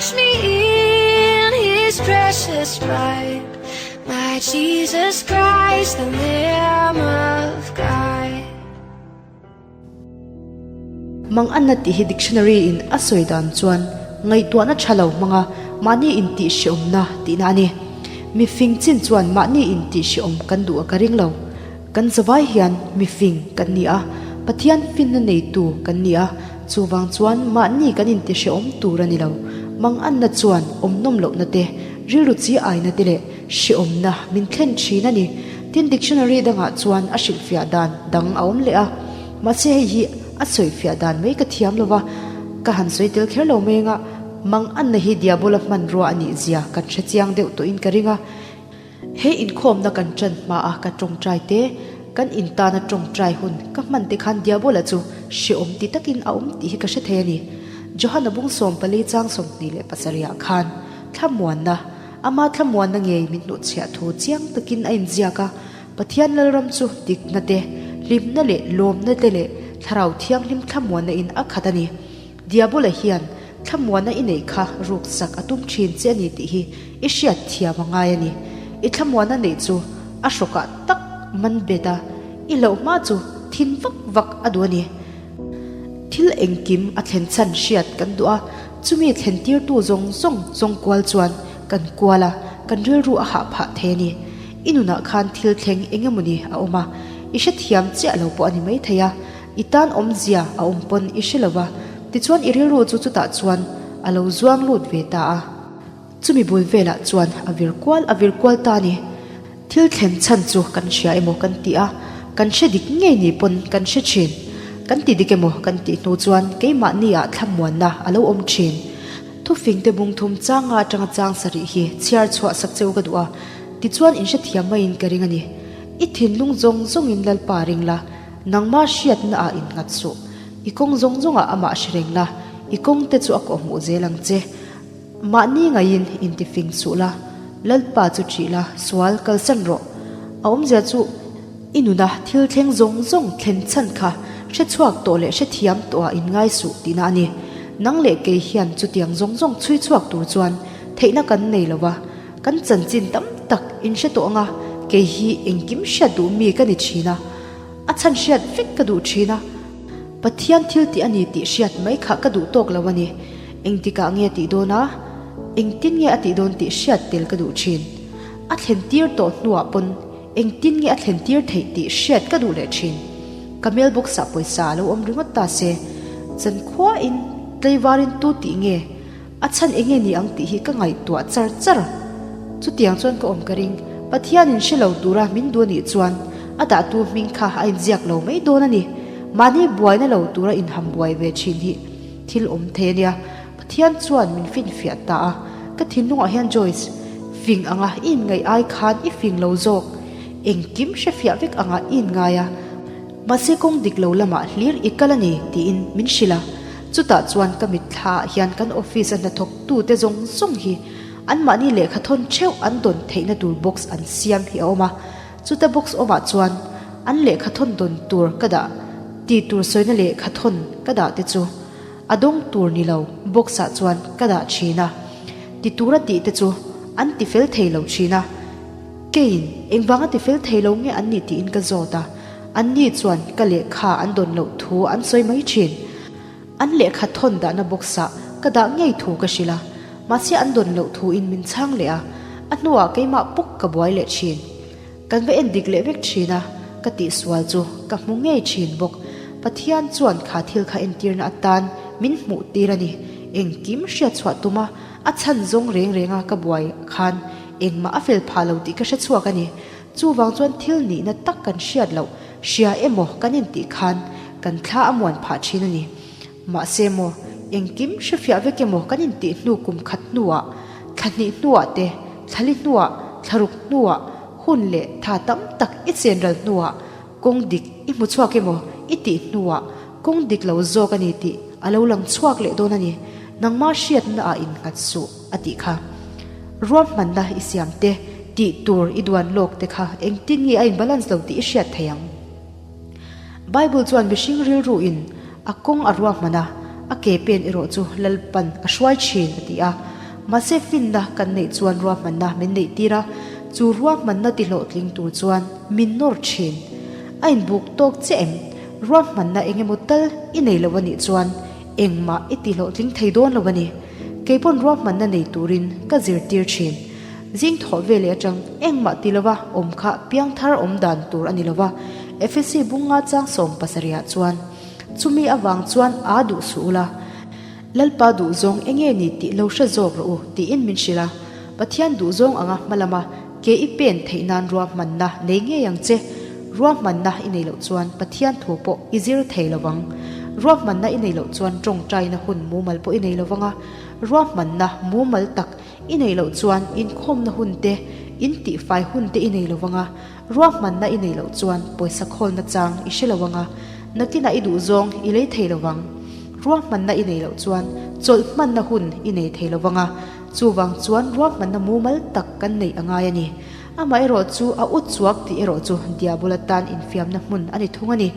Wash me in his precious blood. My Jesus Christ, the Lamb of God. Mang Anna tih hi dictionary in a sawi dan chuan ngaihtuahna tha lo hmanga mahni intih hreawmna tihna a ni. Mifing chin chuan mahni intih hreawm kan duh a ka ring lo. Kan zavai hian mifing kan ni a, Pathian finna neitu kan ni a, chuvang chuan mahni kan inti hrehawm tur a ni lo. Manganna chuan awmnawm lohna te, rilru chi aina te leh hrehawmna min thlen thin a ni. Tin, dictionary dangah chuan a hrilhfiah dan dang a awm leh a, mahse hei hi a sawifiah dan mai ka thiam lo va, ka han sawi tel kher lo mai anga manganna hi diabola hmanrua a nih zia kan hre chiang deuh tawhin ka ring a. He inkhawmna kan ṭan hmaa ka ṭawngṭai te, kan intana ṭawngṭai hun ka hman te khan Diabola chu hreawm ti takin a awm tih hi ka hre thei a ni. Johana bung 14 chang 27 ah khan thlamuanna, ama thlamuanna ngei min hnuhchhiah thu chiang takin a inziak a, Pathian Lalram chu dikna te, hlimna leh lawmna te leh Thlarau Thianghlim thlamuanna in a khat a ni. Diabola hian thlamuanna i neih kha ruksak a tum thin che a ni tih hi i hriat thiam a ngai a ni. I thlamuanna neih chu a hrawkah tak man bet a, i hlauh hma chu thin vak vak a duh a ni. Thil engkim a thlen chhan hriat kan duh a, chumi thlen tirtu zawng zawng zawng kual chuan kan kual a, kan rilru a hah phah thei a ni. I nunah khan thil thleng eng emawni a awm a, i hrethiam chiah lo pawh a ni maithei a. I tan awmzia a awm pawn i hre lo va, tichuan i rilru chu chutah chuan a lo zuang lut ve ta a. Chumi bul velah chuan a vir kual a vir kual ta a ni. Thil thlen chhan chu kan hria emaw kan ti a, kan hre dik ngei ni pawn kan hre thin. Kan ti dik emaw kan tih hnu chuan keimahni ah thlamuanna a lo awm thin. Thufingte bung thum changa atanga chang sarih hi chhiar chhuah sak cheu ka duh a, tichuan in hrethiam maiin ka ring a ni. I thinlung zawng zawngin Lalpa ring la. Nangmah hriatna ah innghat suh. I kawng zawng zawngah amah hre reng la, i kawng te chu a kawhhmuh zel ang che. Mahni ngaiin intifing suh la, Lalpa chu ṭih la, sual kalsan rawh. A awmzia chu i nuna thil thleng zawng zawng thlen chhan kha hre chhuak tawh leh hre thiam tawh ah inngai suh tihna a ni. Nang leh kei hian chutiang zawng zawng chhui chhuak tur chuan theihna kan nei lo va, kan chanchin tam tak in hre tawh anga kei hi engkim hriat duh mi ka ni ṭhin a. A chhan hriat vek ka duh thin a, Pathian thil tih a ni tih hriat mai kha ka duh tawk lo a ni. Engtikah nge a tih dawn a, engtin nge a tih dawn tih hriat tel ka duh thin. A thlen tir tawh hnuah pawn engtin nge a thlen tir theih tih hriat ka duh leh thin. Ka mailbox ah pawisa a lo awm ringawt ta se, zankhuain tlaivarin tu tih nge a chhan enge ni ang tih hi ka ngaihtuah char char. Chutiang chuan ka awm ka ring, Pathianin hre lo tura min duh anih chuan a dahtu hming kha a inziak lo mai dawn a ni. Mahni buaina lo tura inham buai ve thin hi thil awm thei a nia. Pathian chuan min finfiah ta a, ka thinlungah hian Joyce, fing anga i inngaih ai khan i fing lo zawk, engkim hrefiah vek anga i inngai a, Mahse kawng dik lo lamah hlir i kal a ni tiin min hrilh a, chutah chuan ka mitthla ah hian kan office a hnathawk tute zawng zawng hi anmahni lehkha thawn theuh an dawn theihna tur box an siam hi a awm a, chuta box awmah chuan an lehkha thawn dawn tur ka dah tih tur sawina lehkha thawn ka dah te chu a dawng tur ni lo box ah chuan ka dah thin a, ti tura tih te chu an ti fel thei lo thin a. Keiin engvanga ti fel thei lo nge an nih tiin ka zawt a, anni chuan ka lehkha an dawn loh thu an sawi mai thin. An lehkha thawn dahna box ah ka dah ngei thu ka hrilh a, mahse an dawn loh thu in min chhang leh a, a hnuah keimah pawk ka buai leh thin. Kan va en dik leh vek thin a, ka tihsual chu ka hmu ngei thin bawk. Pathian chuan kha thil kha entirna atan min hmuh tir a ni, engkim hriatchhuah tuma a chhan zawng reng renga ka buai khan Engmah a fel phah lo tih ka hre chhuak a ni. Chuvang chuan thil nihna tak kan hriat loh, hria emaw kan intih khan kan thla a muan phah thin a ni. Mahse maw, engkim hrefiah vek emaw kan intih hnu kum khat hnuah, thla hnih hnuah te, thla li hnuah, thla ruk hnuah, hun leh tha tam tak i chen ral hnuah kawng dik i hmu chhuak emaw i tih hnuah kawng dik lo zawk a ni tih a lo lang chhuak leh dawn a ni. Nangmah hriatna ah innghat suh a tih kha. Ruahmanna i siam te, tih tur i duan lawk te kha engtin nge a in balance lo tih i hriat thei ang. Bible chuan mihring rilru in a kawng a ruahman a, a ke pen erawh chu Lalpan a hruai thin a ti a. Mahse finna kan neih chuan ruahmanna min neih tir a, chu ruahmanna ti hlawhtling tur chuan min nawr thin. A inbuk tawk chiah em? Ruahmanna eng emaw tal i nei lo a nih chuan engmah i ti hlawhtling thei dawn lo a ni. Kei pawn ruahmanna nei turin ka zirtir thin. Zing thawh ve leh atang engmah ti lova awm kha piangthar awm dan tur a ni lova, Efesi bunga chang 70 ah chuan chumi avang chuan aa duh suh ula, Lalpa duhzawng enge ni tih lo hre zawk rawh u tiin min hrilh a, Pathian duhzawng anga hma lama ke i pen theih nan ruahmanna nei ngei ang che. Ruahmanna i nei loh chuan Pathian thu pawh i zir thei lo vang. Ruahmanna i nei loh chuan tawngtaina hun mumal pawh i nei lo vang a, ruahmanna mumal tak i nei loh chuan inkhawmna hun te, intihfai hun te i nei lo vang a, ruahmanna i nei loh chuan pawisa khawlna chang i hre lo vang a, nakinah i duhzawng i lei thei lo vang. Ruahmanna i nei loh chuan chawlh hmanna hun i nei thei lo vang a, chuvang chuan ruahmanna mumal tak kan neih a ngai a ni. Amaherawh chu a u chuak tih erawh chu Diabola tan infiamna hmun a ni thung a ni.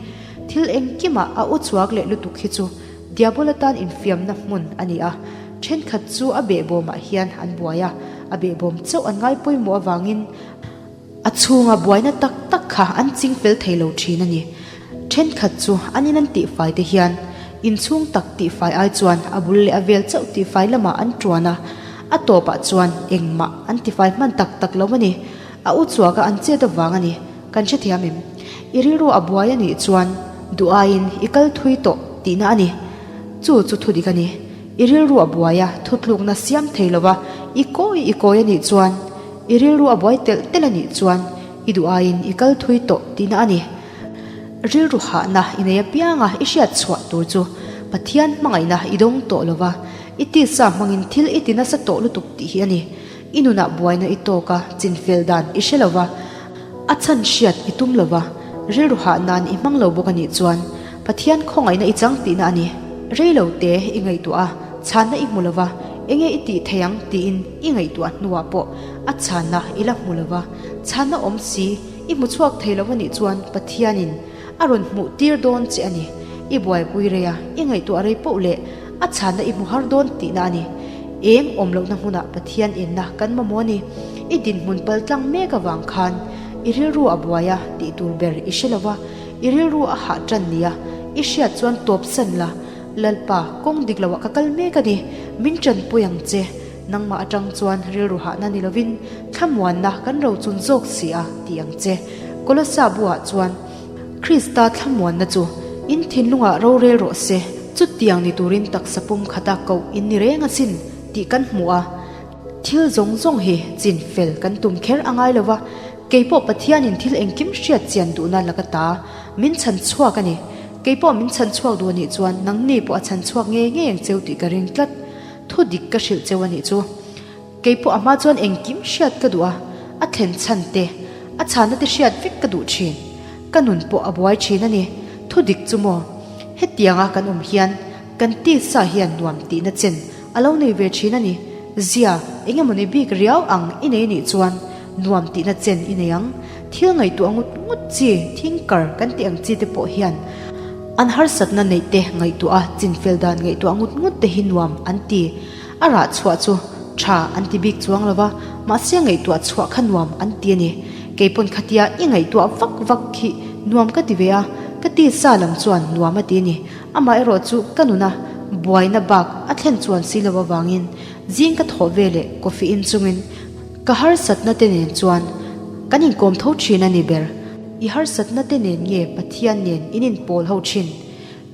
Thil engkimah a u chuak leh lutuk hi chu Diabola tan infiamna hmun a ni a, thenkhat chu a behbawmah hian an buai a, a behbawm chauh an ngai pawimawh avangin a chhunga buaina tak tak kha an ching fel thei lo thin a ni. Thenkhat chu an in an tihfai te hian inchhung tak tihfai ai chuan a bul leh a vel chauh tihfai lamah an tuan a, a tawpah chuan engmah an tifai hman tak tak lo a ni. A u chuaka an chet avang a ni. Kan hrethiam em? I rilru a buai a nih chuan duh aiin i kal thui tawh tihna a ni. Chu chu thu dik a ni. I rilru a buai a, thutlukna siam thei lova i kawi i kawi a nih chuan, i rilru a buai telh telh a nih chuan i duh aiin i kal thui tawh tihna a ni. Rilru hahna i nei apianga i hriat chhuah tur chu Pathian hmangaihna i dawng tawh lova, i tisa hmangin thil i ti nasa tawh lutuk tih hi a ni. I nunah buaina i tawk a, chinfel dan i hre lova, a chhan hriat i tum lova, rilru hah nan i hmang lo bawk a nih chuan Pathian khawngaihna i chang tihna a ni. Rei lo te i ngaihtuah a, chhanna i hmu lova, enge i tih thei ang tiin i ngaihtuah hnuah pawh a chhanna i la hmu lova, chhanna awm si i hmu chhuak thei lo a nih chuan Pathianin a rawn hmuh tir dawn che a ni. I buaipui rei a, i ngaihtuah rei poh leh a chhanna i hmu har dawn tihna a ni. Eng awm lohna hmunah Pathian enna kan mamawh a ni. I dinhmun pal tlang mek avang khan i rilru a buai a tih tur ber i hre lo va, i rilru a hah tan nia i hriat chuan tawp san la, Lalpa, kawng dik loah ka kal mek a ni, min tanpui ang che. Nangmah atang chuan rilru hahna ni lovin thlamuanna kan rochun zawk si a ti ang che. Kolossa buah chuan Krista thlamuanna chu in thinlungah rorel rawh se, chutiang ni turin taksa pum khata koh in ni reng asin tih kan hmu a. Thil zawng zawng hi chin fel kan tum kher a ngai lo va, keipawh Pathianin thil engkim hriat chian duhna laka ta min chhan chhuak a ni. Keipawh min chhan chhuak duh anih chuan nangni pawh a chhan chhuak ngei ngei ang cheu tih ka ring tlat. Thu dik ka hrilh cheu anih chu. Keipawh a hma chuan engkim hriat ka duh a, a thlen chhan te, a chhanna te hriat vek ka duh thin. Ka nun pawh a buai thin a ni. Thu dik chu maw? Hetianga kan awm hian kan tisa hian nuam tihna chen a lo nei ve thin a ni. Zia, eng emaw ni bik riau ang i nei nih chuan nuam tihna chen i nei ang. Thil ngaihtuah ngut ngut chi, thinker kan tih ang chi te pawh hian an harsatna neih te ngaihtuah a, chinfel dan ngaihtuah ngut ngut te hi nuam an ti. A rah chhuah chu tha an ti bik chuang lo va, mahse ngaihtuah chhuah kha nuam an ti a ni. Keipawn khatia i ngaihtuah vak vak khi nuam ka ti ve a, ka ti sa lam chuan nuam a ti a ni. Amaherawh chu ka nuna buaina bak a thlen chuan si lo avangin zing ka thawh ve leh coffee in chungin ka harsatna te nen chuan kan inkawm tho thin a ni ber. I harsatna te nen nge Pathian nen in inpawl ho thin?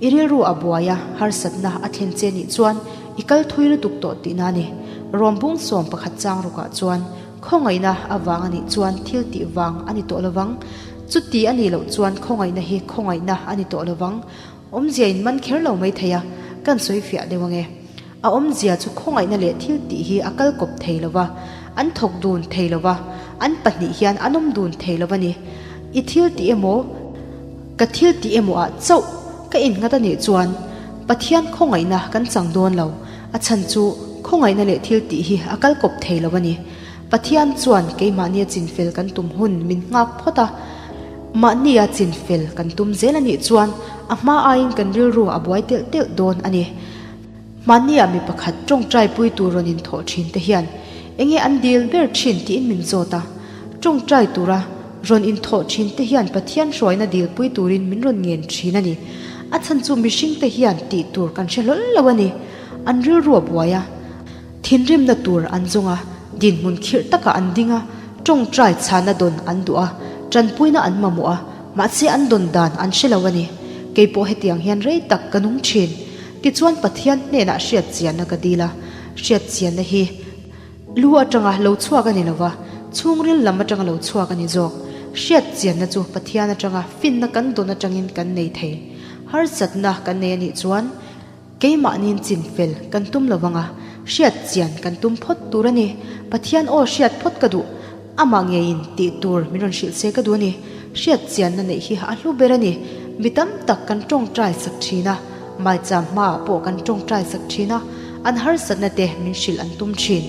I rilru a buai a, harsatna a thlen che nih chuan i kal thui lutuk tawh tihna a ni. Rawmbung 11 chang rukah chuan khawngaihna avang a nih chuan thil tih vang a ni tawh lovang. Chuti a nih loh chuan khawngaihna hi khawngaihna a ni tawh lovang. Awmzia in man kher lo mai thei a, kan sawi fiah deuh ange. A awmzia chu khawngaihna leh thil tih hi a kal kawp thei lova, an thawk dun thei lova, an pahnih hian an awm dun thei lova ni. I thil tih emaw, ka thil tih emaw ah chauh ka innghat a nih chuan Pathian khawngaihna kan chang dawn lo, a chhan chu khawngaihna leh thil tih hi a kal kawp thei lo a ni. Pathian chuan keimahnia chinfel kan tum hun min nghak phawt a, mahnia chinfel kan tum zel a nih chuan a hma aiin kan rilru a buai telh telh dawn a ni. Hmanni ah mi pakhat tawngtai pui tur rawn inthawh thin te hian enge an dil ber thin tiin min zawt a. Tawngtai tura rawn inthawh thin te hian Pathian hruaina dil pui turin min rawn ngen thin a ni. A chhan chu mihring te hian tih tur kan hre hlawl lo a ni. An rilru a buai a. Thinrimna tur an zawng a, dinhmun khirh takah an ding a, tawngtai chhana dawn an duh a, tanpuina an mamawh a, mahse an dawn dan an hre lo a ni. Kei pawh hetiang hian rei tak ka nung thin. Tichuan Pathian hnenah hriatchianna ka dil a, hriatchianna hi lu atanga lo chhuak a ni lo va, chhungril lam atanga lo chhuak a ni zawk. Hriatchianna chu Pathian atanga finna kan dawn atangin kan nei thei. Harsatna kan nei a nih chuan, Keimahniin chin fel kan tum lo vang a, hriat chian kan tum phawt tur a ni. Pathian aw hriat phawt ka duh. Amah ngeiin tih tur min rawn hrilh se ka duh a ni. Hriat chianna neih hi a hlu ber a ni. Mi tam tak kan tawngtai sak thin a, maicham hmaah pawh kan tawngtai sak thin a, an harsatna te min hrilh an tum thin.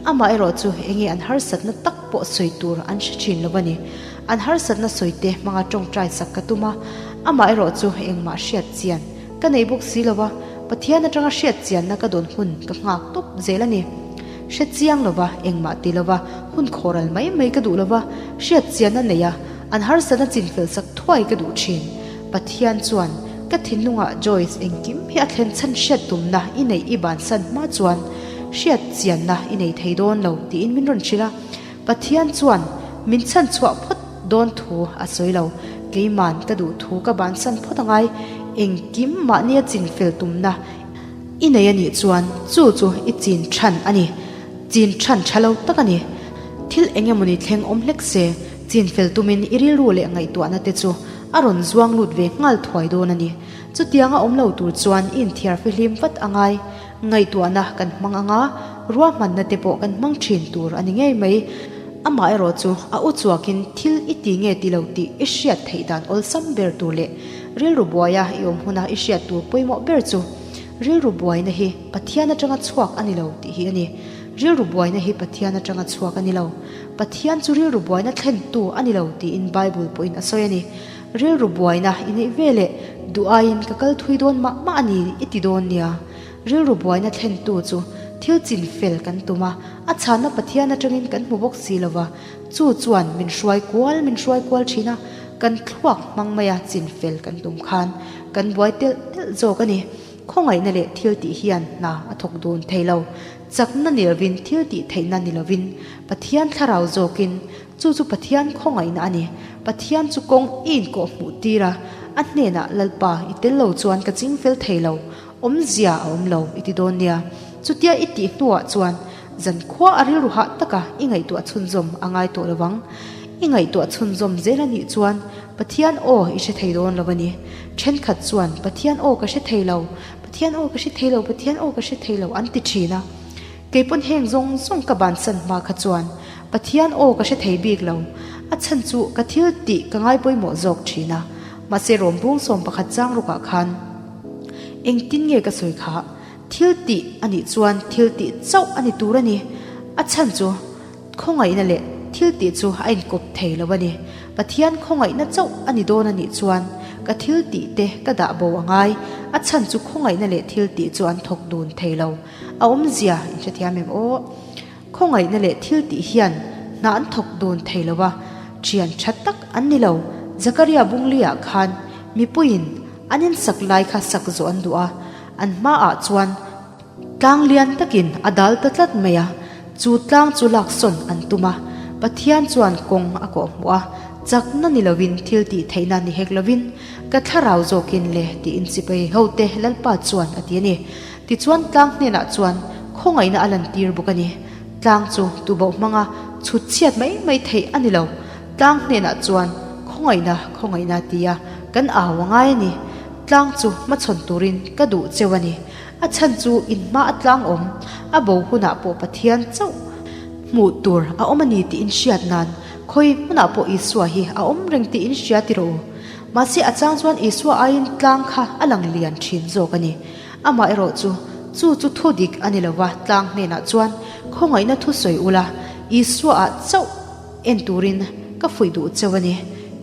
Amah erawh chu enge an harsatna tak pawh sawi tur an hre thin lo a ni. An harsatna sawi te hmanga tawngtai sak ka tum a, amah erawh chu engmah hriat chian Ka nei bawk si lo va, Pathian atanga hriat chianna ka dawn hun ka nghak tawp zel a ni. Hre chiang lo va, engmah ti lo va, hun khawral mai mai ka duh lo va, hriat chianna nei a, an harsatna chinfel sak thuai ka duh thin. Pathian chuan, Ka thinlungah Joyce engkim hi a thlen chhan hriat tumna i neih i bansan hma chuan hriat chianna i nei thei dawn lo tiin min rawn hrilh a. Pathian chuan min chhan chhuah phawt dawn thu a sawi lo. Keiman ka duh thu ka bansan phawt angai. Engkim mahnia chin fel tumna i nei a nih chuan chu chu i chin than a ni. Chin than tha lo tak a ni. Thil eng emawni thleng awm hlek se, chin fel tumin i rilru leh ngaihtuahna te chu a rawn zuang lut ve nghal thuai dawn a ni. Chutianga awm lo tur chuan i inthiar fihlim vat angai. Ngaihtuahna kan hmang anga ruahmanna te pawh kan hmang thin tur a ni ngei mai. Amaherawh chu a u chuakin thil i ti nge ti lo tih i hriat theih dan awlsam ber tur leh rilru buaia i awm huna i hriat tur pawimawh ber chu rilru buaina hi Pathian atanga chhuak a ni lo tih hi a ni. Rilru buaina hi Pathian atanga chhuak a ni lo. Pathian chu rilru buaina thlentu a ni lo tiin Bible pawhin a sawi a ni. Rilru buaina i neih ve leh duh aiin ka kal thui dawn mah mah a ni i ti dawn nia. Rilru buaina thlentu chu thil chin fel kan tum a, a chhanna Pathian atangin kan hmu bawk si lo va, chu chuan min hruai kual min hruai kual thin a, kan thluak hmang maia chin fel kan tum khan kan buai telh telh zawk a ni. Khawngaihna leh thil tih hian hna a thawk dun thei lo. Chakna ni lovin thil tih theihna ni lovin Pathian thlarau zawkin Chu chu Pathian khawngaihna a ni. Pathian chu kawng i inkawh hmuh tir a, a hnenah, Lalpa, i tel lo chuan ka ching fel thei lo, awmzia a awm lo, i ti dawn nia. Chutia i tih hnuah chuan zankhua a rilru hah taka i ngaihtuah chhunzawm a ngai tawh lo vang. I ngaihtuah chhunzawm zel a nih chuan Pathian aw i hre thei dawn lo a ni. Thenkhat chuan, Pathian aw ka hre thei lo, Pathian aw ka hre thei lo, Pathian aw ka hre thei lo an ti thin a. Kei pawn heng zawng zawng ka bansan hma kha chuan Pathian aw ka hre thei bik lo. A chhan chu ka thil tih ka ngai pawimawh zawk thin a. Mahse Rawmbung 11 chang rukah khan engtin nge ka sawi kha? Thil tih a nih chuan thil tih chauh a ni tur a ni. A chhan chu khawngaihna leh thil tih chu a inkawp thei lo a ni. Pathian khawngaihna chauh a ni dawn a nih chuan ka thil tih te ka dah bo a ngai. A chhan chu khawngaihna leh thil tih chu an thawk dun thei lo. A awmzia in hrethiam em aw? Khawngaihna leh thil tih hian hna an thawk dun thei lo a, thian tha tak an ni lo. Zakaria Bungli-ah khan mipuiin an insak lai kha sak zawh an duh a, an hmaah chuan tlang lian takin a dal ta tlat mai a, chu tlang chu laksawn an tum a, Pathian chuan kawng a kawhhmuh a, chakna ni lovin thil tih theihna ni hek lovin ka thlarau zawkin le tiin sipai hote Lalpa chuan a ti a ni. Tichuan tlang hnenah chuan khawngaihna a lantir bawk a ni. Tlang chu tuboh hmanga chhut chhiat mai mai theih a ni lo. Tlang hnenah chuan khawngaihna khawngaihna tia kan au a ngai a ni. Tlang chu hmachhawn turin ka duh cheu a ni. A chhan chu in hma a tlang awm, a bo hunah pawh Pathian chauh hmuh tur a awm a ni tih in hriat nan khawi hmunah pawh Isua hi a awm reng tih in hria ti rawh u. Mahse a chang chuan Isua aiin tlang kha a lang lian thin zawk a ni. Amah erawh chu, chu chu thu dik a ni lova, tlang hnenah chuan khawngaihna thu sawi ula, Isua-ah chauh en turin ka fuih duh cheu a ni.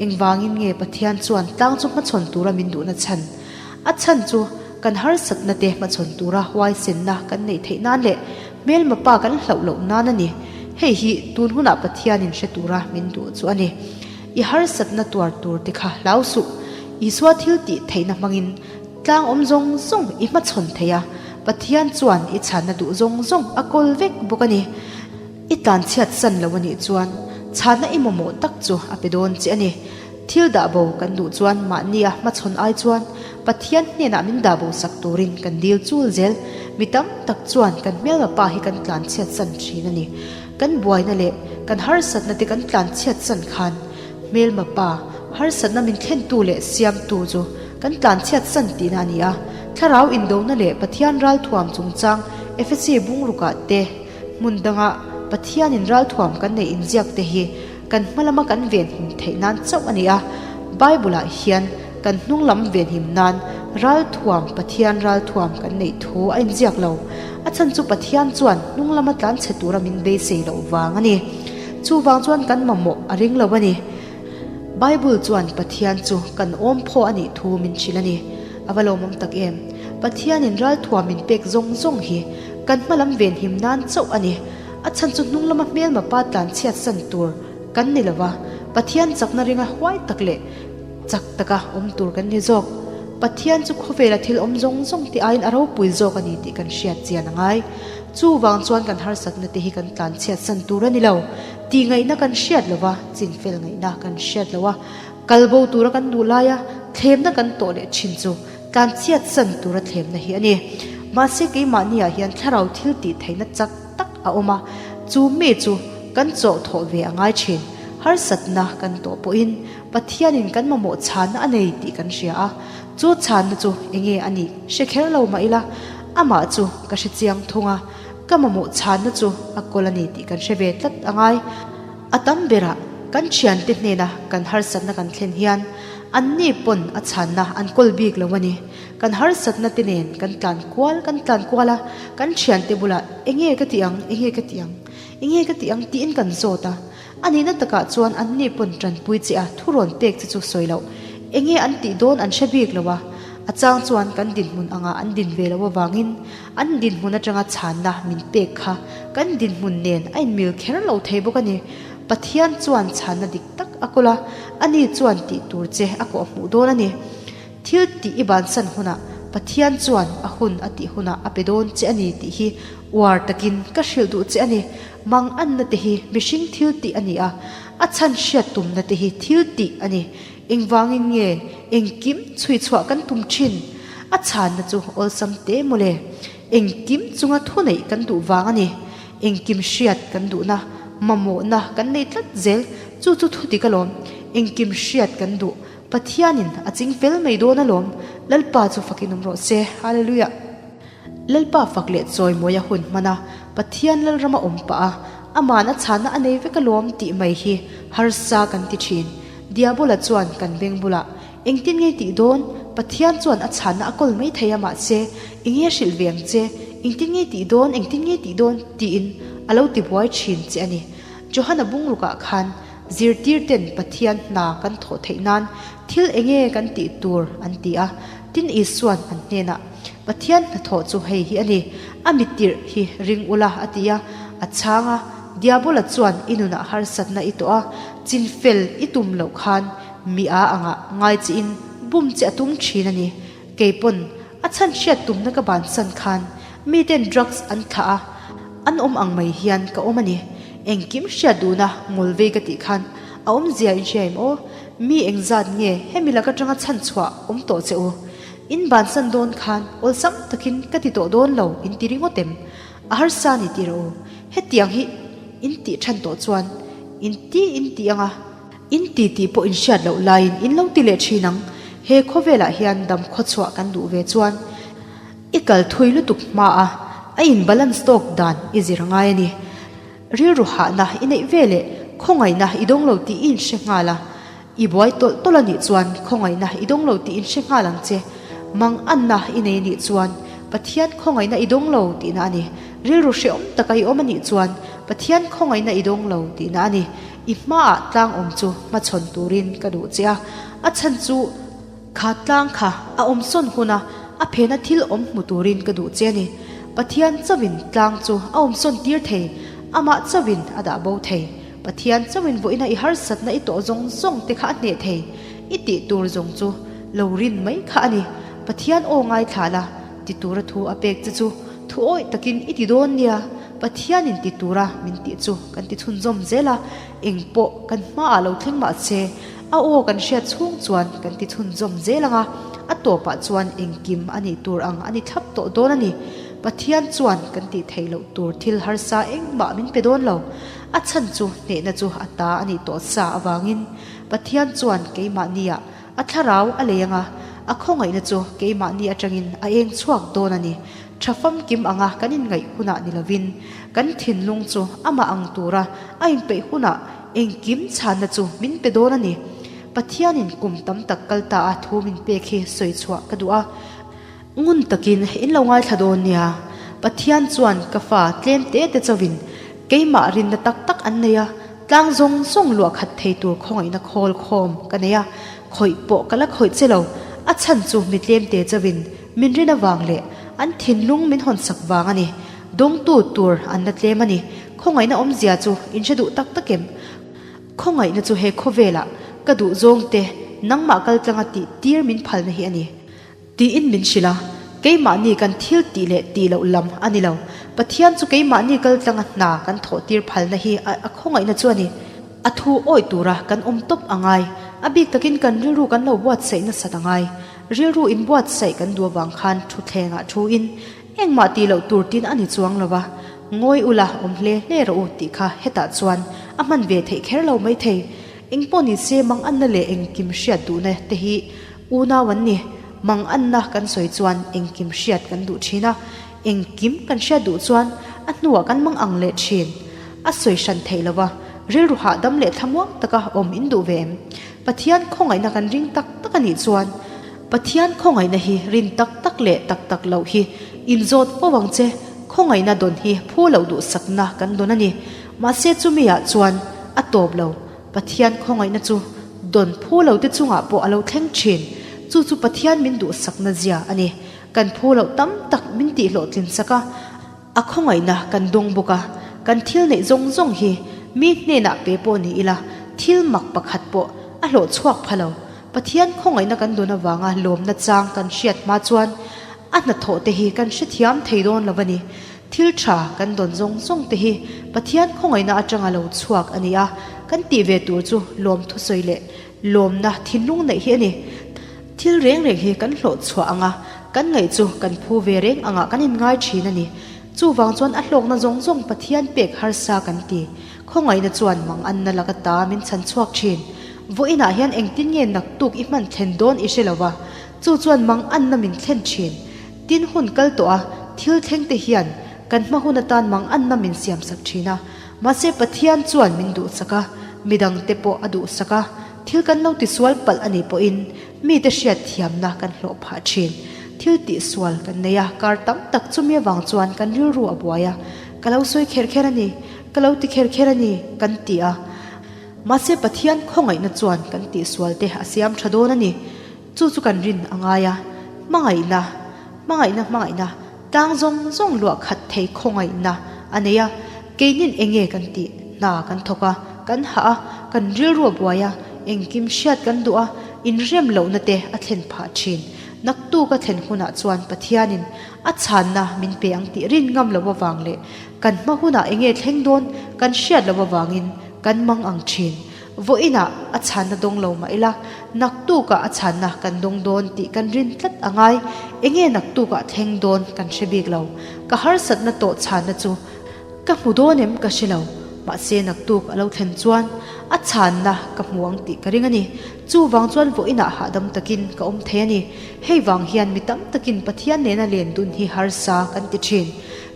Engvangin nge Pathian chuan tlang chu hmachhawn tura min duhna chhan? A chhan chu. Kan harsatna te hmachhawn tura huaisenna kan neih theih nan leh hmelma pa kan hlauh loh nan a ni. Hei hi tun hunah Pathianin hre tura min duh chu a ni. I harsatna tuar tur te kha hlau suh. Isua thil tih theihna hmangin tlang awm zawng zawng i hmachhawn thei a, Pathian chuan i chhanna duh zawng zawng a kawl vek bawk a ni. I tlanchhiat san lo a nih chuan chhanna i mamawh tak chu a pe dawn che a ni. Thil dah bo kan duh chuan mahnia hmachhawn ai chuan Pathian hnenah min dah bo sak turin kan dil chul zel. Mi tam tak chuan kan hmelma pa hi kan tlanchhiat san thin a ni. Kan buaina leh kan harsatna te kan tlanchhiat san khan hmelma pa harsatna min thlentu leh siamtu chu kan tlanchhiat san tihna a ni a. Thlarau indona leh Pathian ralthuam chungchang Efesi bungrukah te hmun danga Pathianin ralthuam kan neih inziak te hi kan hma lama kan venhim theih nan chauh a ni a. Bible-ah hian kan hnung lam venhim nan ralthuam Pathian ralthuam kan neih thu a inziak lo. A chhan chu Pathian chuan hnung lama tlanchhe tura min beisei loh vang a ni. Chuvang chuan kan mamawh a ring lo a ni. Bible chuan Pathian chu kan awm phaw a nih thu min hrilh a ni. A va lawmawm tak em! Pathianin ralthuam min pek zawng zawng hi kan hma lam venhim nan chauh a ni. A chhan chu hnung lama hmelma pa tlanchhiat san tur kan ni lova, Pathian chakna ringa huai tak leh chak taka awm tur kan ni zawk. Pathian chu khawvela thil awm zawng zawng te aiin a ropui zawk a ni tih kan hriat chian a ngai. Chuvang chuan kan harsatna te hi kan tlanchhiat san tur a ni lo. Tih ngaihna kan hriat lova, chinfel ngaihna kan hriat lo a, kal bo tura kan duh laia thlemna kan tawh leh thin chu tlanchhiat san tura thlemna hi a ni. Mahse keimahniah hian thlarau thil tih theihna chak tak a awm a, chu mi chu kan chawh thawh ve a ngai thin. Harsatna kan tawh pawhin Pathianin kan mamawh chhanna a nei tih kan hria a, chu chhanna chu enge a nih hre kher lo mah ila, amah chu ka hre chiang thung a, ka mamawh chhanna chu a kawl a ni tih kan hre ve tlat a ngai. A tam berah kan thiante hnena kan harsatna kan thlen hian anni pawn a chhanna an kawl bik lo a ni. Kan harsatna te nen kan tlan kual kan tlan kual a, kan thiante bulah enge ka tih ang, enge ka tih ang, enge ka tih ang tiin kan zawt a. A nihna takah chuan anni pawn tanpui che a thu rawn pek che chu sawi loh. Enge an tih dawn an hre bik lo a, a chang chuan kan dinhmun anga an din ve loh avangin an dinhmun atanga chhanna min pek kha kan dinhmun nen a inmil kher lo thei bawk a ni. Pathian chuan chhanna dik tak a kawl a, ani chuan tih tur che a kawh hmuh dawn a ni. Thil tih i bansan hunah Pathian chuan a hun a tih hunah a pe dawn che a ni tih hi uar takin ka hrilh duh che a ni. Mang anna te hi mihring thil tih a ni a, a chhan hriat tumna te hi thil tih a ni. Engvangin nge engkim chhui chhuah kan tum thin? A chhanna chu awlsam te mawle. Engkim chunga thuneih kan duh vang a ni. Engkim hriat kan duhna, mamawhna kan nei tlat zel. Chu chu thu dik alawm. Engkim hriat kan duh. Pathianin a ching fel mai dawn alawm. Lalpa chu fakin awm rawh se. Hallelujah. Lalpa fak leh chawimawi a hun hman a, Pathian Lalrama awm pah a, Aman a chhanna a nei vek alawm tih mai hi harsa kan ti thin. Diabola chuan kan beng bulah, Engtin nge tih dawn? Pathian chuan a chhanna a kawl mai thei a mahse, eng nge hrilh ve ang che? Engtin nge tih dawn? Engtin nge tih dawn? tiin a lo ti buai thin che a ni. Johana bungrukah khan zirtirten Pathian hna kan thawh theih nan thil eng nge kan tih tur an ti a, tin Isuan an hnenah, Pathian hnathawh chu hei hi a ni, a mitirh hi ring ula a ti a, a chhang a, Diabola chuan i nunah harsatna i tawh a, chinfel i tum loh khan mi a angah ngai chiin bum che a tum thin a ni. Keipawn a chhan hriat tumna ka bansan khan miten drugs an thlah a, an awm ang mai hian ka awm a ni. Engkim hriat duhna ngawl vei ka tih khan a awmzia in hria em aw? Mi engzat nge hemi lak atanga chhan chhuah awm tawh che u? In bansan dawn khan awlsam takin ka ti tawh dawn lo in ti ringawt em? A harsa ni tih rawh u. Hetiang hi in tih than tawh chuan in ti in ti anga in ti tih pawh in hriat loh laiin in lo ti leh thin ang. He khawvelah hian dam khawchhuah kan duh ve chuan i kal thui lutuk hma a, a in balance tawk dan i zir a ngai a ni. Rilru hahna i neih ve leh khawngaihna i dawng lo tih i inhre nghal a, i buai tawlh tawlh a nih chuan khawngaihna i dawng lo tih inhre nghal ang che. Mang anna i nei a nih chuan Pathian khawngaihna i dawng lo tihna a ni. Rilru hrehawm taka i awm a nih chuan Pathian khawngaihna i dawng lo tihna a ni. I hmaah tlang awm chu hmachhawn turin ka duh che a, a chhan chu kha tlang kha a awmsawn huna. A phena thil awm hmu turin ka duh che a ni. Pathian chauhin tlang chu a awmsawn tir thei, amah chauhin a dah bo thei. Pathian chauhin vawiina i harsatna i tawh zawng zawng te kha a hneh thei. I tih tur zawng chu lo rin mai kha a ni. Pathian aw ngaithla la, ti tura thu a pek che chu thu awih takin i ti dawn nia. Pathianin ti tura min tih chu kan ti chhunzawm zel a, eng pawh kan hmaah lo thleng mah se, a aw kan hriat chhung chuan kan ti chhunzawm zel ang a, a tawpah chuan engkim a nih tur ang a ni thlap tawh dawn a ni. Pathian chuan kan tih theih loh tur thil harsa engmah min pe dawn lo. A chhan chu hnehna chu a ta a nih tawh sa avangin Pathian chuan keimahniah A thlarau a lei anga, a khawngaihna chu keimahni atangin a eng chhuak dawn a ni. Tha famkim anga kan inngaih hunah ni lovin, kan thinlung chu amah ang tura a inpeih hunah engkim chhanna chu min pe dawn a ni. Pathianin kum tam tak kal ta a thu min pek hi sawi chhuah ka duh a. Ngun takin in lo ngaithla dawn nia. Pathian chuan ka fa tlem te te chauhin keimah rinna tak tak an nei a, tlang zawng zawng luah khat thei tur khawngaihna khawl khawm ka nei a, khawih pawh ka la khawih che lo. A chhan chu mi tlem te chauhin min rin avang leh an thinlung min hawnsak vang a ni. Dawngtu tur an la tlem a ni. Khawngaihna awmzia chu in hre duh tak tak em? Khawngaihna chu he khawvelah ka duh zawng te nangmah kaltlanga tih tir min phalna hi a ni. Tiin min hrilh a, keimahni kan thil tih leh tih loh lam a ni lo. Pathian chu keimahni kaltlanga hna kan thawh tir phalna hi a khawngaihna chu a ni. A thu awih tura kan awm tawp a ngai. A bik takin kan rilru kan lo buatsaih nasat a ngai. Rilru inbuatsaih kan duh avang khan thutthlengah thuin engmah tih loh tur tin a ni chuang lo va. Ngawi ula awm hle hle rawh u tih kha hetah chuan a hman ve theih kher lo maithei. Engpawh nise manganna leh engkim hriat duhna te hi Unau an ni, manganna kan sawi chuan engkim hriat kan duh thin a, engkim kan hriat duh chuan a hnuah kan mang ang leh thin. A sawi hran theih lo va, rilru hahdam leh thlamuang taka awm in duh ve em? Pathian khawngaihna kan ring tak tak a nih chuan Pathian khawngaihna hi rin tak tak leh tak tak loh hi inzawt fo ang che, khawngaihna dawn hi phu loh duhsakna kan dawn a ni. Mahse chumi ah chuan a tawp lo. Pathian khawngaihna chu dawn phu lo te chungah pawh a lo thleng thin. Chu chu Pathian min duhsakna zia a ni. Kan phu loh tam tak min tihhlawhtlin sak a, a khawngaihna kan dawng bawk a. Kan thil neih zawng zawng hi mi hnenah pe pawh ni ila, thil mak pakhat pawh a hlawh chhuak pha lo. Pathian khawngaihna kan dawn avanga lawmna chang kan hriat hma chuan a hnathawh te hi kan hrethiam thei dawn lo a ni. Thil tha kan dawn zawng zawng te hi Pathian khawngaihna atanga lo chhuak a ni a, kan tih ve tur chu lawm thusawi leh lawmna thinlung neih hi a ni. Thil reng reng hi kan hlawh chhuah ang a, kan ngaih chu kan phu ve reng angah kan inngai thin a ni. Chuvang chuan a hlawkna zawng zawng Pathian pek harsa kan ti. Khawngaihna chuan manganna laka ta min chhan chhuak thin. Vawiinah hian engtin nge naktuk i hman thlen dawn i hre lo va, chu chuan manganna min thlen thin. Tin hun kal tawh a, thil thleng te hian kan hma hun atan manganna min siam sak thin a. Mahse Pathian chuan min duhsak a, midang te pawh a duhsak a, thil kan lo tisual palh a nih pawhin mite hriat thiamna kan hlawh phah thin. Thil tihsual kan nei a, kar tam tak chumi avang chuan kan rilru a buai a, ka lo sawi kher kher a ni, ka lo ti kher kher a ni kan ti a. Mahse Pathian khawngaihna chuan kan tihsual te a siam tha dawn a ni. Chu chu kan rin a ngai a, hmangaihna, hmangaihna hmangaihna, tlang zawng zawng luah khat thei khawngaihna a nei a, keinin eng nge kan tih, hna kan thawk a, kan hah a, kan rilru a buai a, engkim hriat kan duh a, inrem lohna te a thlen phah thin. Naktuk a thlen hunah chuan Pathianin a chhanna min pe ang tih rin ngam loh avang leh kan hma hunah eng nge thleng dawn kan hriat loh avangin kan mang ang thin. Vawiinah a chhanna dawng lo mah ila, naktukah a chhanna kan dawng dawn tih kan rin tlat a ngai. Enge naktukah thleng dawn kan hre bik lo. Ka harsatna tawh chhanna chu ka hmu dawn em ka hre lo. Mahse naktuk a lo thlen chuan a chhanna ka hmu ang tih ka ring a ni. Chuvang chuan vawiinah hahdam takin ka awm thei a ni. Hei vang hian mi tam takin Pathian nena len dun hi harsa kan ti thin.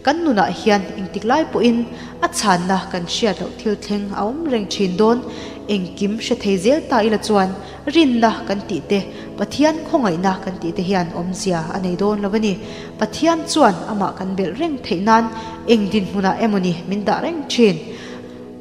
Kan nunah hian engtik lai pawhin a chhanna kan hriat loh thil thleng a awm reng thin dawn. Engkim hre thei zel ta ila chuan rinna kan tih te, Pathian khawngaihna kan tih te hian awmzia a nei dawn lo a ni. Pathian chuan amah kan belh reng theih nan eng dinhmunah emawni min dah reng thin.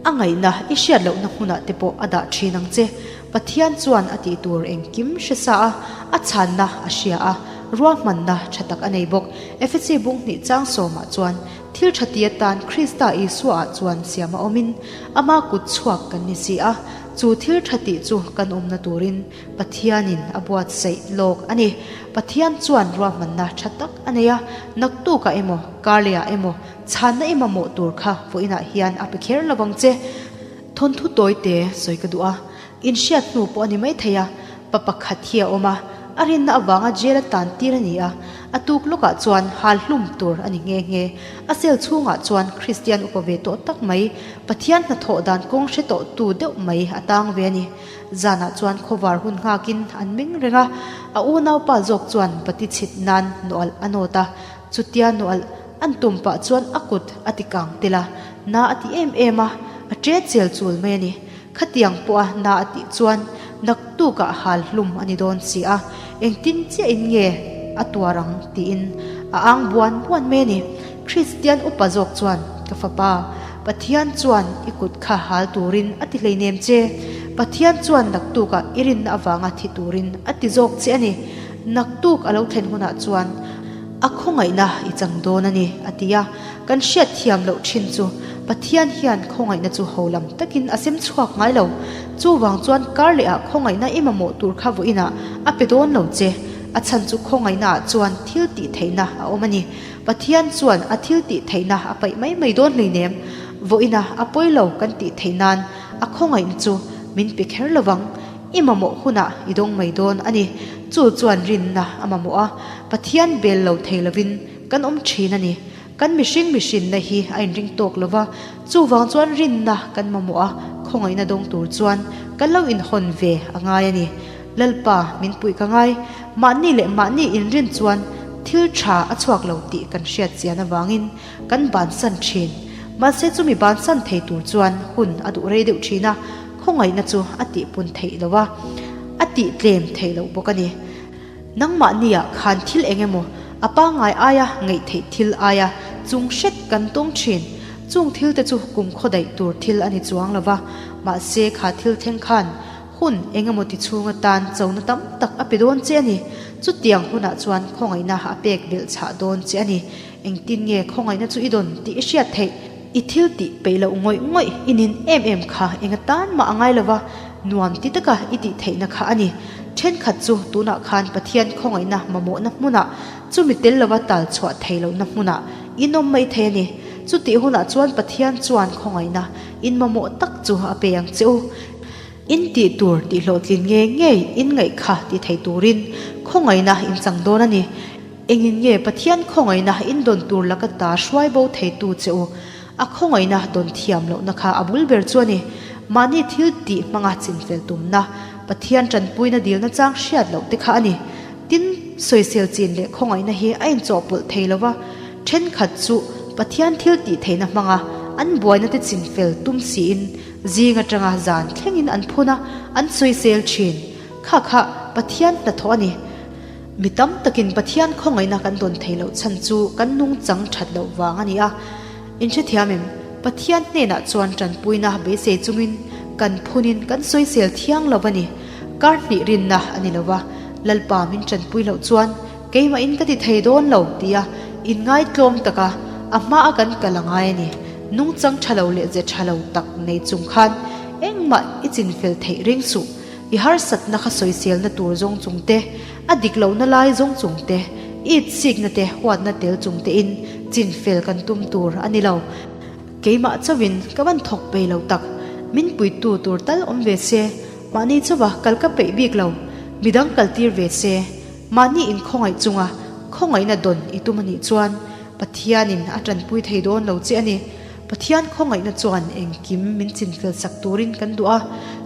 A ngaihna i hriat lohna hmunah te pawh a dah thin ang che. Pathian chuan a tih tur engkim hre sa a, a chhanna a hria a. Ruahmanna tha tak a nei bawk. Efesi bung hnih chang sawmah chuan thil tha ti atan Krista Isuaah chuan siam a awmin ama kut chhuak kan ni si a, chu thil tha tih chu kan awmna turin Pathianin a buatsaih lawk a ni. Pathian chuan ruahmanna tha tak a nei a, naktukah emaw, karlehah emaw chhanna i mamawh tur kha vawiinah hian a pe kher lo vang che. Thawnthu tawite sawi ka duh a, inhriat hnu pawh a ni maithei a, pa pakhat hi a awm a, a rinna avanga jail a tan tir a ni a, a tuk lawkah chuan hal hlum tur a ni nghe nghe. A cell chhungah chuan Kristian upa ve tawh tak mai, Pathian hnathawh dan kawng hre tawh tu deuh mai a tang ve a ni. Zanah chuan khawvar hun nghakin an meng reng a, a unaupa zawk chuan bati chhit nan nawalh a nawt a, chutia nawalh an tum pah chuan a kut a ti kang tel a, na a ti em em a, a ṭe chel chul mai a ni. Khatiang pawha na a tih chuan naktukah hal hlum a ni dawn si a, engtin chiahin nge a tuar ang tiin a ang buan buan mai a ni. Kristian upa zawk chuan, Ka fapa, Pathian chuan i kut kha hal turin a ti hleinem che. Pathian chuan naktukah i rinna avanga thi turin a ti zawk che a ni. Naktuk a lo thlen hunah chuan a khawngaihna i chang dawn a ni, a ti a. Kan hriat thiam loh thin chu Pathian hian khawngaihna chu ho lam takin a sem chhuak ngai lo. Chuvang chuan kar lehah khawngaihna i mamawh tur kha vawiinah a pe dawn lo che. A chhan chu khawngaihnaah chuan thil tih theihna a awm a ni. Pathian chuan a thil tih theihna a paih mai mai dawn hleinem. Vawiinah a pawi lo kan tih theih nan a khawngaihna chu min pe kher lo vang. I mamawh hunah i dawng mai dawn a ni. Chu chuan rinna a mamawh a, Pathian bel lo thei lovin kan awm thin a ni. Kan mihring mihrinna hi a inring tawk lo va, chuvang chuan rinna kan mamawh a, khawngaihna dawng tur chuan kan lo inhawn ve a ngai a ni. Lalpa, min puih ka ngai. Mahni leh mahni inrin chuan thil tha a chhuak lo tih kan hriat chian avangin kan bansan thin. Mahse chumi bansan thei tur chuan hun a duh rei deuh thin a, khawngaihna chu a tihpun theih lo a, a tihtlem theih loh bawk a ni. Nangmahniah khan thil eng emaw a pangngai aia ngaih theih thil aia chung hret kan tawng thin. Chung thil te chu kum khaw daih tur thil a ni chuang lo va, mahse kha thil thleng khan hun eng emaw ti chhung atan chona tam tak a pe dawn che a ni. Chutiang hunah chuan khawngaihna a pek belh chhah dawn che a ni. Engtin nge khawngaihna chu i dawn tih i hriat theih? I thil tih peih loh ngawih ngawih i nin em em kha eng atan mah a ngai lo va, nuam ti taka i tih theihna kha a ni. Thenkhat chu tunah khan Pathian khawngaihna mamawhna hmunah, chumi tel lova tal chhuah thei lohna hmunah in awm mai thei a ni. Chutih hunah chuan Pathian chuan khawngaihna in mamawh tak chu a pe ang che u. In tih tur tih hlawhtlin ngei ngei in ngaih kha ti thei turin khawngaihna in chang dawn a ni. Engin nge Pathian khawngaihna in dawn tur laka ta hruai bo theitu che u? A khawngaihna dawn thiam lohna kha a bul ber chu a ni. Mahni thil tih hmanga chinfel tumna, Pathian tanpuina dilna chang hriat loh te kha a ni. Tin, sawisel chin leh khawngaihna hi a inchawhpawlh thei lo va, thenkhat chu Pathian thil tih theihna hmanga an buaina te chinfel tum siin zing atanga zan thlengin an phun a, an sawisel thin. Kha kha Pathian hnathawh a ni. Mi tam takin Pathian khawngaihna kan dawn thei loh chhan chu kan nungchang that loh vang a ni a. In hrethiam em? Pathian hnenah chuan tanpuina beisei chungin kan phunin kan sawisel thiang lo a ni. Kar hnih rinna a ni lo va, Lalpa min tanpui loh chuan keimahin ka ti thei dawn lo tia inngaitlawm taka a hmaa kan kal a ngai a ni. Nungchang tha lo leh ze tha lo tak nei chung khan engmah i chinfel theih ring suh. I harsatna kha sawiselna tur zawng chung te, a dik lohna lai zawng chung te, i itsikna te huatna tel chung tein chin fel kan tum tur a ni lo. Keimah chauhin ka van thawk peih lo tak, min puitu tur tal awm ve se, mahni chauha kal ka peih bik lo, midang kal tir ve se, mahni inkhawngaih chunga khawngaihna dawn i tum a nih chuan Pathianin a tanpui thei dawn lo che a ni. Pathian khawngaihna chuan engkim min chinfel sak turin kan duh a,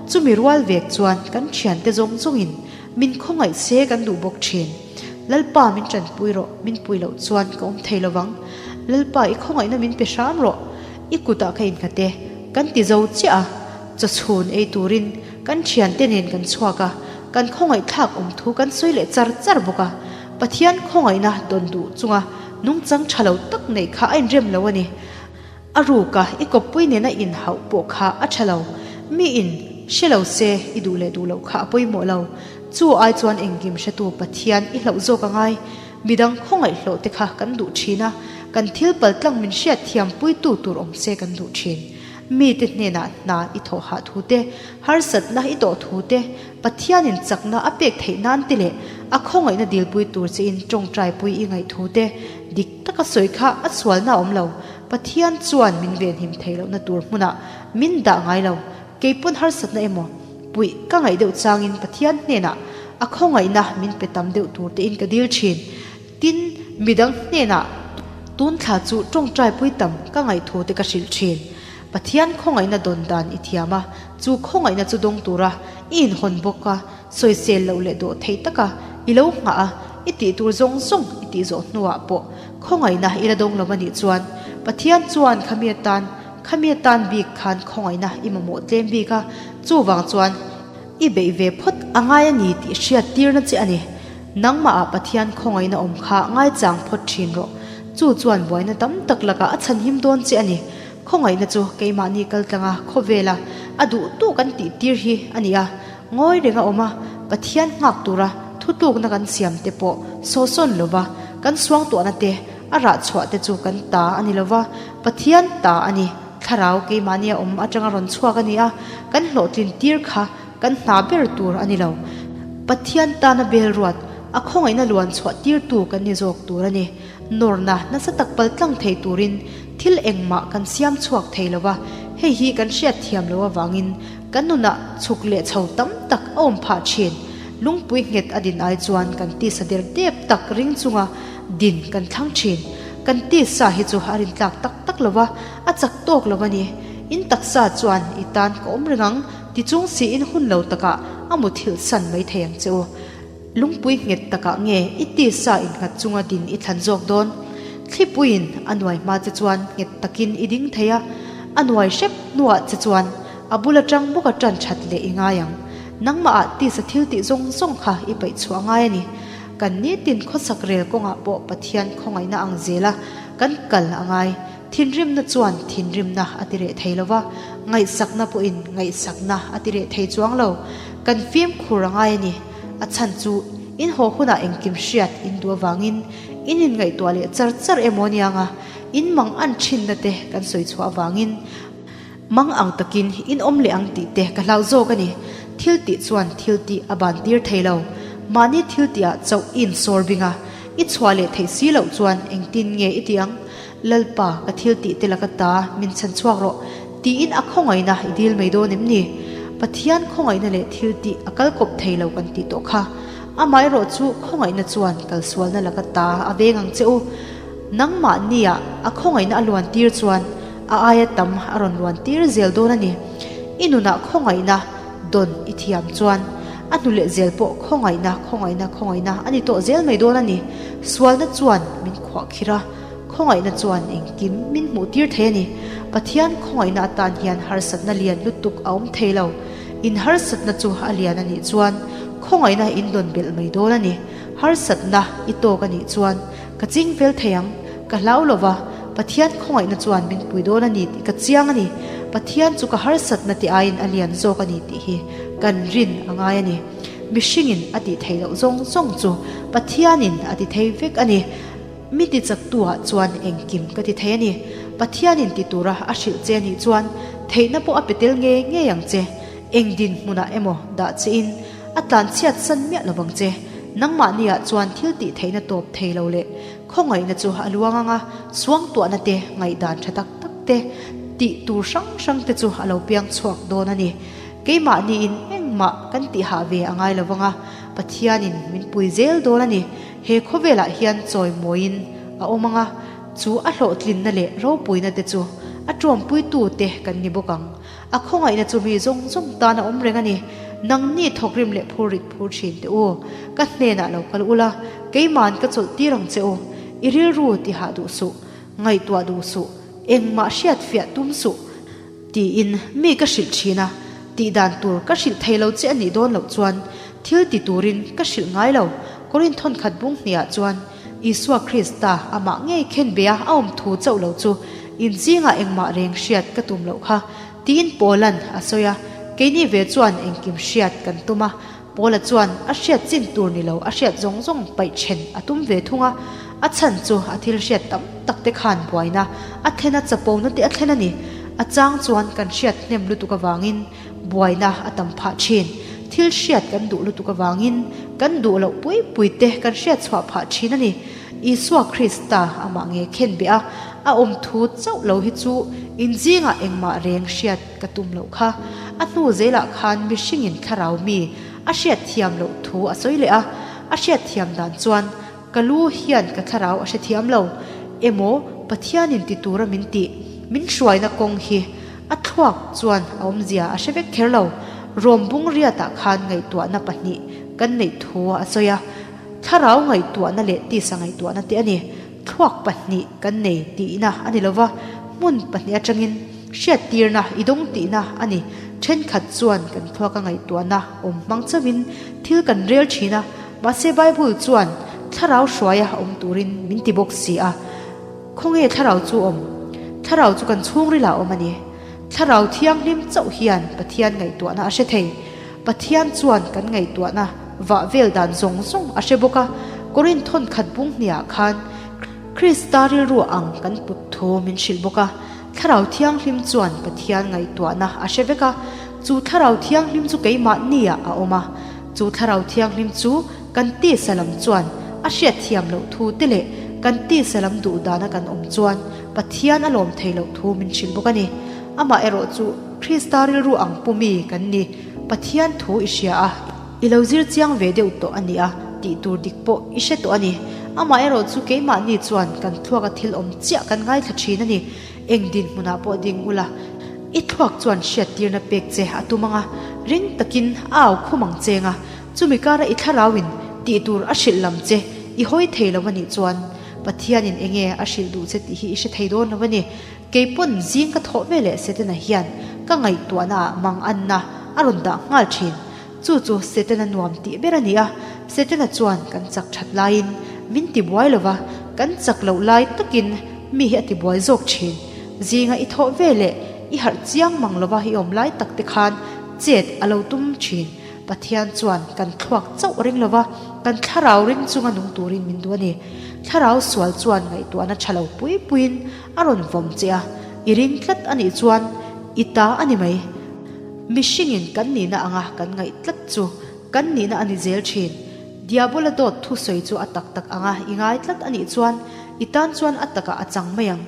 chumi rual vek chuan kan thiante zawng zawngin min khawngaih se kan duh bawk thin. Lalpa min tanpui rawh, min pui loh chuan ka awm thei lovang. Lalpa i khawngaihna min pe hram rawh, i kutah ka innghat e, kan ti zo chiah a, chawchhun ei turin kan thiante nen kan chhuak a, kan khawngaihthlak awm thu kan sawi leh char char bawk a. Pathian khawngaihna dawn duh chunga nungchang tha lo tak neih kha a inrem lo a ni. A ruka i kawppui nena inhauh pawh kha a tha lo. Mi in hre lo se i duh leh duh loh kha a pawimawh lo. Chu ai chuan engkim hretu Pathian i hlauh zawk a ngai. Midang khawngaih hlawh te kha kan duh thin a, kan thil paltlang min hriat thiam puitu tur awm se kan duh thin. Mite hnenah hna i thawh hah thu te, harsatna i tawh thu te, Pathianin chakna a pek theih nan te leh a khawngaihna dilpui tur chein tawngtaipui i ngaih thu te dik taka sawi kha a sualna a awm lo. Pathian chuan min venhim theih lohna tur hmunah min dah ngai lo. Keipawn harsatna emaw puih ka ngaih deuh changin Pathian hnenah a khawngaihna min pe tam deuh tur tein ka dil thin. Tin, midang hnenah tun thla chu tawngtaipui tam ka ngaih thu te ka hrilh thin. Pathian khawngaihna dawn dan i thiam a, chu khawngaihna chu dawng tura i inhawn bawk a, sawisel loh leh dawh thei taka i lo nghah a, i tih tur zawng zawng i tih zawh hnuah pawh khawngaihna i la dawng lo a nih chuan Pathian chuan khami atan khami atan bik khan khawngaihna i mamawh tlem bik a, chuvang chuan i beih ve phawt a ngai a ni tih hriat tirna che a ni. Nangmahah Pathian khawngaihna awm kha ngaichang phawt thin rawh. Chu chuan buaina tam tak lakah a chhanhim dawn che a ni. Khawngaihna chu keimahni kaltlanga khawvela a duh tu kan tih tir hi a ni a, ngawi renga awm a, Pathian nghak tura thutlukna kan siam te pawh sawhsawn lova kan suangtuahna te a rah chhuah te chu kan ta a ni lova, Pathian ta a ni. Thlarau keimahnia awm atanga rawn chhuak a ni a, kan hlawhtlin tir kha kan hna ber tur a ni lo. Pathian tana bel ruat, a khawngaihna luan chhuah tirtu kan ni zawk tur a ni. Nawrna nasa tak pal tlang thei turin thil engmah kan siam chhuak thei lo va, hei hi kan hriat thiam lo avangin kan nunah chhuk leh chho tam tak a awm phah thin. Lungpui nghet a din ai chuan kan tisa der dep tak ring chunga din kan thlang thin. Kan tisa hi chu a rintlak tak tak lo va, a chak tawk lo a ni. In taksa chuan i tan ka awm reng ang ti chung siin hun lo takah a muthilh san mai thei ang che u. Lungpui nghet takah nge i tisa innghat chunga din i thlan zawk dawn? Thlipuiin a nuai hma che chuan nghet takin i ding thei a, a nuai hrep hnuah che chuan a bul atang bawka tan that leh i ngai ang. Nangmahah tisa thil tih zawng zawng kha i paih chhuah ngai a ni. Kan nitin khawsak rel kawngah pawh Pathian khawngaihna ang zela kan kal a ngai. Thinrimna chuan thinrimna a ti reh thei lo va, ngaihsakna pawhin ngaihsakna a ti reh thei chuang lo. Kan fimkhur a ngai a ni. A chhan chu in haw hunah engkim hriat in duh avangin in inngaihtuah leh char char emaw aniang a, in mang an thinna te kan sawi chhuah avangin mang ang takin in awm leh ang tih te ka hlau zawk a ni. Thil tih chuan thil tih a ban tir thei lo. Mahni thil tihah chauh i insawr bing a, i chhuah leh theih si loh chuan engtin nge i tih ang? Lalpa, ka thil tih te laka ta min chhan chhuak rawh, tiin a khawngaihna i dil mai dawn em ni? Pathian khawngaihna leh thil tih a kal kawp thei lo kan tih tawh kha. Amaherawh chu khawngaihna chuan kalsualna laka ta a veng ang che u. Nangmahnia a khawngaihna a luan tir chuan a aia tam a rawn luan tir zel dawn a ni. I nunah khawngaihna dawn i thiam chuan a hnu leh zel pawh khawngaihna, khawngaihna, khawngaihna a ni tawh zel mai dawn a ni. Sualna chuan min khuahkhirh a. Khawngaihna chuan engkim min hmuh tir thei a ni. Pathian khawngaihna atan hian harsatna lian lutuk a awm thei lo. In harsatna chu a lian a nih chuan khawngaihna in dawn belh mai dawn a ni. Harsatna i tawk a nih chuan ka ching fel thei ang, ka hlau lo va, Pathian khawngaihna chuan min pui dawn a ni tih ka chiang a ni. Pathian chu ka harsatna tih aiin a lian zawk a ni tih hi kan rin a ngai a ni. Mihringin a tih theih loh zawng zawng chu Pathianin a ti thei vek a ni. Mi ti chaktuah chuan engkim ka ti thei a ni. Pathianin ti tura a hrilh che anih chuan theihna pawh a pe tel ngei ngei ang che. Eng dinhmunah emaw dah che in a tlan chhiat san miah lovang che. Nangmahniah chuan thil tih theihna tawp thei lo leh khawngaihna chu a luang ang a, suangtuahna te, ngaihdan tha tak tak te, tih tur hrang hrang te chu a lo piang chhuak dawn a ni. Keimahniin engmah kan tih hah ve a ngai lovang a, Pathianin min pui zel dawn a ni. He khawvelah hian chawimawiin a awm ang a, chu a hlawhtlinna leh ropuina te chu a ṭawmpuitute kan ni bawk ang. A khawngaihna chu mi zawng zawng tan a awm reng a ni. Nangni thawkrim leh phurrit phur ṭhin teh u, ka hnenah lo kal ula, keima'n ka chawlh tir ang che u. I rilru tihah duh suh, ngaihtuah duh suh, engmah hriat fiah tum suh, tiin mi ka hrilh ṭhin a, tih dan tur ka hrilh thei lo che a nih dawn loh chuan thil ti turin ka hrilh ngai lo. Korin thawnkhat bung hniah chuan Isua Krista amah ngei khen be a a awm thu chauh lo chu in zingah engmah reng hriat ka tum loh kha, tiin Paula'n a sawi a, keini ve chuan engkim hriat kan tum a. Paula chuan a hriat chin tur ni lo a hriat zawng zawng paih then a tum ve thung a, a chhan chu a thil hriat tam tak te khan buaina a thlen a chapona te a thlen a ni. A chang chuan kan hriat hnem lutuk avangin buaina a tam phah thin. Thil hriat kan duh lutuk avangin kan duh loh pui pui te kan hriat chhuah phah thin a ni. Isua Krista amah nge khen beh a, a awm thu chauh lo hi chu inzingah engmah reng hriat ka tum loh kha. A hnu zelah khan mihringin thlarau mi a hriat thiam loh thu a sawi leh a, a hriat thiam dan chuan ka lu hian ka thlarau a hre thiam lo emaw Pathianin ti tura min tih min hruaina kawng hi a thluak chuan a awmzia a hre vek kher lo. Rawm bung riatah khan ngaihtuahna pahnih kan neih thu a sawi a, thlarau ngaihtuahna leh tisa ngaihtuahna te a ni. Thluak pahnih kan nei tihna a ni lova, hmun pahnih atangin hriattirna i dawng tihna a ni. Thenkhat chuan kan thluaka ngaihtuahna awm hmang chauhin thil kan rel thin a, mahse Bible chuan thlarau hruaia awm turin min ti bawk si a. Khawnge thlarau chu awm? Thlarau chu kan chhungrilah awm a ni. Thlarau thianghlim chauh hian Pathian ngaihtuahna a hre thei. Pathian chuan kan ngaihtuahna vah vel dan zawng zawng a hre bawk a, Korinth thawn khat bung hniah khan Krista rilru ang kan put thu min hrilh bawk a. Thlarau Thianghlim chuan Pathian ngaihtuahna a hre vek a, chu Thlarau Thianghlim chu keimahniah a awm a. Chu Thlarau Thianghlim chu kan tisa lam chuan a hriatthiam loh thu te leh kan tisa lam duh dana kan awm chuan Pathian a lawm thei loh thu min hrilh bawk a ni. Amaherawh chu Krista rilru ang pu mi kan ni. Pathian thu i hria a, i lo zir chiang ve deuh tawh a nia, tih tur dik pawh i hre tawh a ni. Amaherawh chu keimahni chuan kan thluaka thil awm chiah kan ngaithla thin a ni. Eng dinhmunah pawh ding ula, i thluak chuan hriattirna pek che a tum ang a, ring takin a au khum ang cheng a, chumi kara i thlarauin tih tur a hrilh lam che i hawi thei lo a nih chuan Pathianin enge a hrilh duh che tih hi i hre thei dawn lo a ni. Kei pawn zing ka thawh ve leh Setana hian ka ngaihtuahna ah mang anna a rawn dah nghal thin. Chu chu Setana nuam tih ber a ni a, Setana chuan kan chak that laiin min ti buai lo va, kan chak loh lai takin mi hi a ti buai zawk thin. Zinga i thawh ve leh i harh chiang mang lo va i awm lai tak te khan chet a lo tum thin. Pathian chuan kan thluak chauh ring lo va, kan thlarau ring chunga nung turin min duh a ni. Thlarau sual chuan ngaihtuahna tha lo pui puiin A rawn vawm che a, i ring tlat a nih chuan i ta a ni mai. Mihringin kan nihna anga kan ngaih tlat chu kan nihna a ni zel thin. Diabola dawt thusawi chu a tak tak anga i ngai tlat a nih chuan i tan chuan a takah a chang mai ang.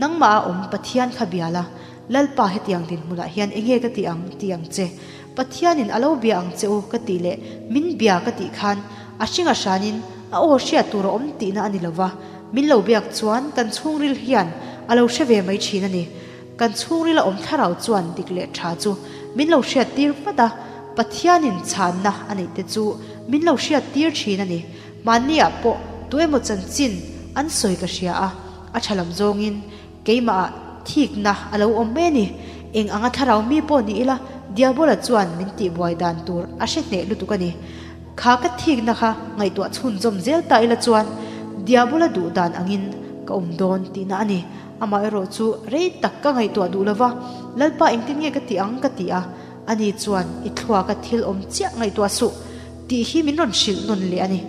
Nangmah a awm Pathian kha bia la, Lalpa hetiang dinhmunah hian enge ka tih ang ti ang che. Pathianin a lo bia ang che u ka tih leh min bia ka tih khan a hringa hranin a aw hriat tur a awm tihna a ni lova, Min lo biak chuan kan chhungril hian a lo hre ve mai thin a ni. Kan chhungril a awm thlarau chuan dik leh tha chu min lo hriat tir vat a, Pathianin chhanna a neih te chu min lo hriat tir thin a ni. Mahniah pawh tu emaw chanchin an sawi ka hria a, a tha lam zawngin keimahah thikna a lo awm mai a ni. Eng anga thlarau mi pawh ni ila Diabola chuan min tihbuai dan tur a hre hneh lutuk a ni. Kha ka thikna kha ngaihtuah chhunzawm zel ta ila chuan Diabola duh dan angin ka awm dawn tihna a ni. Amaherawh chu rei tak ka ngaihtuah duh lova, Lalpa engtin nge ka tih ang ka ti a, ani chuan i thluaka thil awm chiah ngaihtuah suh tih hi min rawn hrilh nawn leh a ni.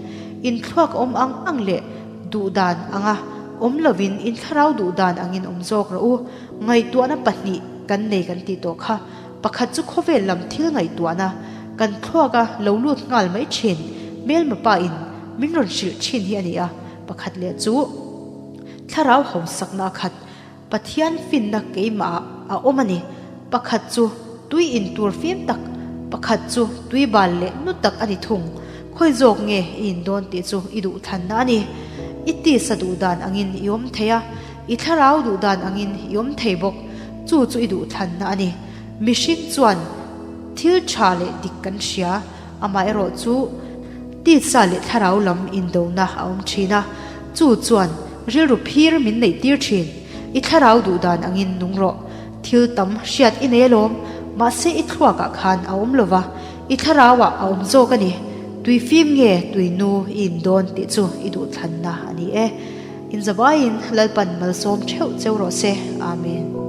In thluak awm ang ang leh duh dan anga awm lovin in thlarau duh dan angin awm zawk rawh u. Ngaihtuahna pahnih kan nei kan tih tawh kha. Pakhat chu khawvel lam thil ngaihtuahna kan thluaka lo lut nghal mai thin hmelma pa in min rawn hrilh thin hi a ni a, pakhat leh chu thlarau hausakna a khat Pathian finna keimah ah a awm a ni. Pakhat chu tui in tur fim tak, pakhat chu tui bal leh nu tak a ni thung. Khawi zawk nge i in dawn tih chu i duh thlanna a ni. I tisa duh dan angin i awm thei a, I thlarau duh dan angin i awm thei bawk, chu chu i duhthlanna a ni. Mihring chuan thil tha leh dik kan hria, amaherawh chu titsa leh thlarau lam indona a awm thin a, chu chuan rilru phir min neih tir thin. I thlarau duh dan angin nung rawh. Thil tam hriat i nei alawm, mahse i thluakah khan a awm lova, i thlarauah a awm zawk a ni. Tui fim nge tui nu i indawn tih chu i duhthlanna a ni e. Inzavaiin Lalpan malsawm theuh cheu rawh se. Amen.